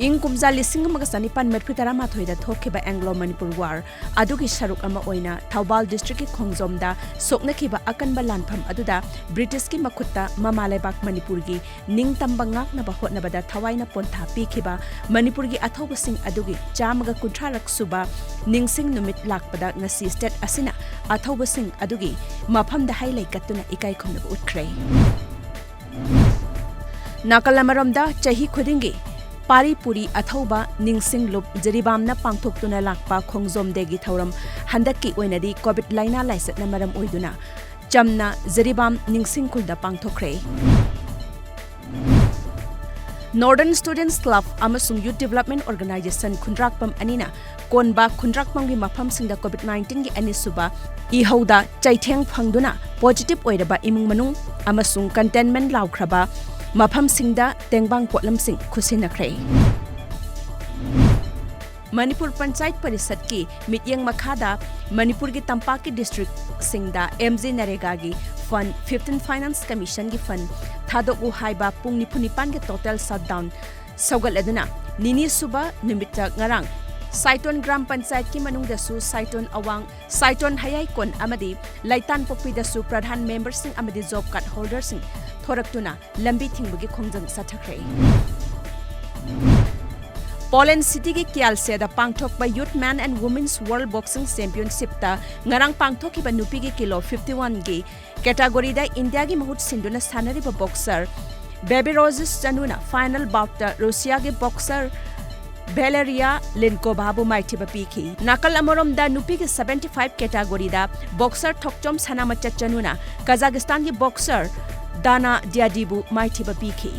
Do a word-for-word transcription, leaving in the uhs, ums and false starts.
ꯏꯪ ꯀꯨꯝꯖꯥ ꯂꯤꯁꯤꯡ ꯑꯃꯒ ꯆꯅꯤꯄꯥꯟ ꯃꯔꯤꯐꯨ ꯇꯔꯥ ꯃꯥꯊꯣꯏꯗ ꯊꯣꯛꯈꯤꯕ Anglo Manipur War ꯑꯗꯨꯒꯤ ꯁꯔꯨꯛ ꯑꯃ ꯑꯣꯏꯅ ꯊꯧꯕꯥꯜ district ꯀꯤ ꯈꯣꯡꯖꯣꯝꯗ ꯁꯣꯛꯅꯈꯤꯕ ꯑꯀꯟꯕ ꯂꯥꯟꯐꯝ ꯑꯗꯨꯗ British ꯀꯤ ꯃꯈꯨꯠꯇ ꯃꯃꯥ ꯂꯩꯕꯥꯛ ꯃꯅꯤꯄꯨꯔꯒꯤ ꯅꯤꯡꯇꯝꯕ ꯉꯥꯛꯅꯕ ꯍꯣꯠꯅꯕꯗ ꯊꯋꯥꯏꯅ ꯄꯣꯟꯊꯥ ꯄꯤꯈꯤꯕ ꯃꯅꯤꯄꯨꯔꯒꯤ ꯑꯊꯧꯕꯁꯤꯡ ꯑꯗꯨꯒꯤ ꯆꯥꯝꯃꯒ ꯀꯨꯟꯊ꯭ꯔꯥꯔꯛ ꯁꯨꯕ ꯅꯤꯡꯁꯤꯡ ꯅꯨꯃꯤꯠ ꯂꯥꯛꯄꯗ ꯉꯁꯤ state ꯑꯁꯤꯅ ꯑꯊꯧꯕꯁꯤꯡ ꯑꯗꯨꯒꯤ ꯃꯐꯝꯗ ꯍꯩ ꯂꯩ ꯀꯠꯇꯨꯅ ꯏꯀꯥꯏ ꯈꯨꯝꯅꯕ ꯎꯠꯈ꯭ꯔꯦ꯫ ꯅꯥꯀꯜ ꯑꯃꯔꯣꯝꯗ, ꯆꯍꯤ ꯈꯨꯗꯤꯡꯒꯤ ꯄꯥꯔꯤ ꯄꯨꯔꯤ ꯑꯊꯧꯕ ꯅꯤꯡꯁꯤꯡ ꯂꯨꯞ ꯖꯤꯔꯤꯕꯥꯝꯅ ꯄꯥꯡꯊꯣꯛꯇꯨꯅ ꯂꯥꯛꯄ ꯈꯣꯡꯖꯣꯝ Day ꯒꯤ ꯊꯧꯔꯝ ꯍꯟꯗꯛꯀꯤ ꯑꯣꯏꯅꯗꯤ COVID ꯂꯥꯏꯅꯥ ꯂꯥꯏꯆꯠꯅ ꯃꯔꯝ ꯑꯣꯏꯗꯨꯅ ꯆꯝꯅ ꯖꯤꯔꯤꯕꯥꯝ ꯅꯤꯡꯁꯤꯡ ꯈꯨꯜꯗ ꯄꯥꯡꯊꯣꯛꯈ꯭ꯔꯦ꯫ Northern Students Club ꯑꯃꯁꯨꯡ Youth Development Organisation ꯈꯨꯟꯗ꯭ꯔꯥꯛꯄꯝ ꯑꯅꯤꯅ ꯀꯣꯟꯕ ꯈꯨꯟꯗ꯭ꯔꯥꯛꯄꯝꯒꯤ ꯃꯐꯝꯁꯤꯡꯗ COVID nineteen ꯒꯤ ꯑꯅꯤꯁꯨꯕ ꯏꯍꯧꯗ ꯆꯩꯊꯦꯡ ꯐꯪꯗꯨꯅ positive ꯑꯣꯏꯔꯕ ꯏꯃꯨꯡ ꯃꯅꯨꯡ ꯑꯃꯁꯨꯡ containment ꯂꯥꯎꯈ꯭ꯔꯕ ꯃꯐꯝꯁꯤꯡꯗ ꯇꯦꯡꯕꯥꯡ ꯄꯣꯠꯂꯝꯁꯤꯡ ꯈꯨꯠꯁꯤꯟꯅꯈ꯭ꯔꯦ꯫ ꯃꯅꯤꯄꯨꯔ ꯄꯟꯆꯥꯌꯠ ꯄꯔꯤꯁꯠꯀꯤ ꯃꯤꯠꯌꯦꯡ ꯃꯈꯥꯗ ꯃꯅꯤꯄꯨꯔꯒꯤ ꯇꯝꯄꯥꯛꯀꯤ district ꯁꯤꯡꯗ MGNREGA ꯒꯤ fund, fifteen Finance Commission ꯒꯤ fund ꯊꯥꯗꯣꯛꯎ ꯍꯥꯏꯕ ꯄꯨꯡ ꯅꯤꯐꯨ ꯅꯤꯄꯥꯟꯒꯤ total shutdown ꯁꯧꯒꯠꯂꯗꯨꯅ ꯅꯤꯅꯤ ꯁꯨꯕ ꯅꯨꯃꯤꯠꯇ ꯉꯔꯥꯡ ꯁꯥꯏꯇꯣꯟ ꯒ꯭ꯔꯥꯝ ꯄꯟꯆꯥꯌꯠꯀꯤ ꯃꯅꯨꯡꯗꯁꯨ ꯁꯥꯏꯇꯣꯟ ꯑꯋꯥꯡ, ꯁꯥꯏꯇꯣꯟ ꯍꯌꯥꯏꯀꯣꯟ ꯑꯃꯗꯤ ꯂꯩꯇꯥꯟꯄꯣꯛꯄꯤꯗꯁꯨ ꯄ꯭ꯔꯙꯥꯟ member ꯁꯤꯡ ꯑꯃꯗꯤ job card holder ꯁꯤꯡ ꯊꯣꯔꯛꯇꯨꯅ ꯂꯝꯕꯤ ꯊꯤꯡꯕꯒꯤ ꯈꯣꯡꯖꯪ ꯆꯠꯊꯈ꯭ꯔꯦ꯫ Poland City ꯒꯤ ꯀ꯭ꯌꯥꯜꯁꯦꯗ ꯄꯥꯡꯊꯣꯛꯄ Youth Men and Women's World Boxing Championship ꯇ ꯉꯔꯥꯡ ꯄꯥꯡꯊꯣꯛꯈꯤꯕ ꯅꯨꯄꯤꯒꯤ kilo fifty one ꯒꯤ category ꯗ ꯏꯟꯗꯤꯌꯥꯒꯤ ꯃꯍꯨꯠ ꯁꯤꯟꯗꯨꯅ ꯁꯥꯟꯅꯔꯤꯕ boxer baby Rojesh ꯆꯅꯨꯅ final bout ꯇ ꯔꯨꯁꯤꯌꯥꯒꯤ boxer ꯚꯦꯂꯦꯔꯤꯌꯥ ꯂꯤꯟꯀꯣꯚꯥꯕꯨ ꯃꯥꯏꯊꯤꯕ ꯄꯤꯈꯤ꯫ ꯅꯥꯀꯜ ꯑꯃꯔꯣꯝꯗ, ꯅꯨꯄꯤꯒꯤ seventy five category ꯗ boxer ꯊꯣꯛꯆꯣꯝ ꯁꯅꯥꯃꯆꯥ ꯆꯅꯨꯅ ꯀꯖꯥꯈꯁꯇꯥꯟꯒꯤ boxer ꯗꯥꯅꯥ ꯗꯤꯌꯥꯗꯤꯕꯨ ꯃꯥꯏꯊꯤꯕ ꯄꯤꯈꯤ꯫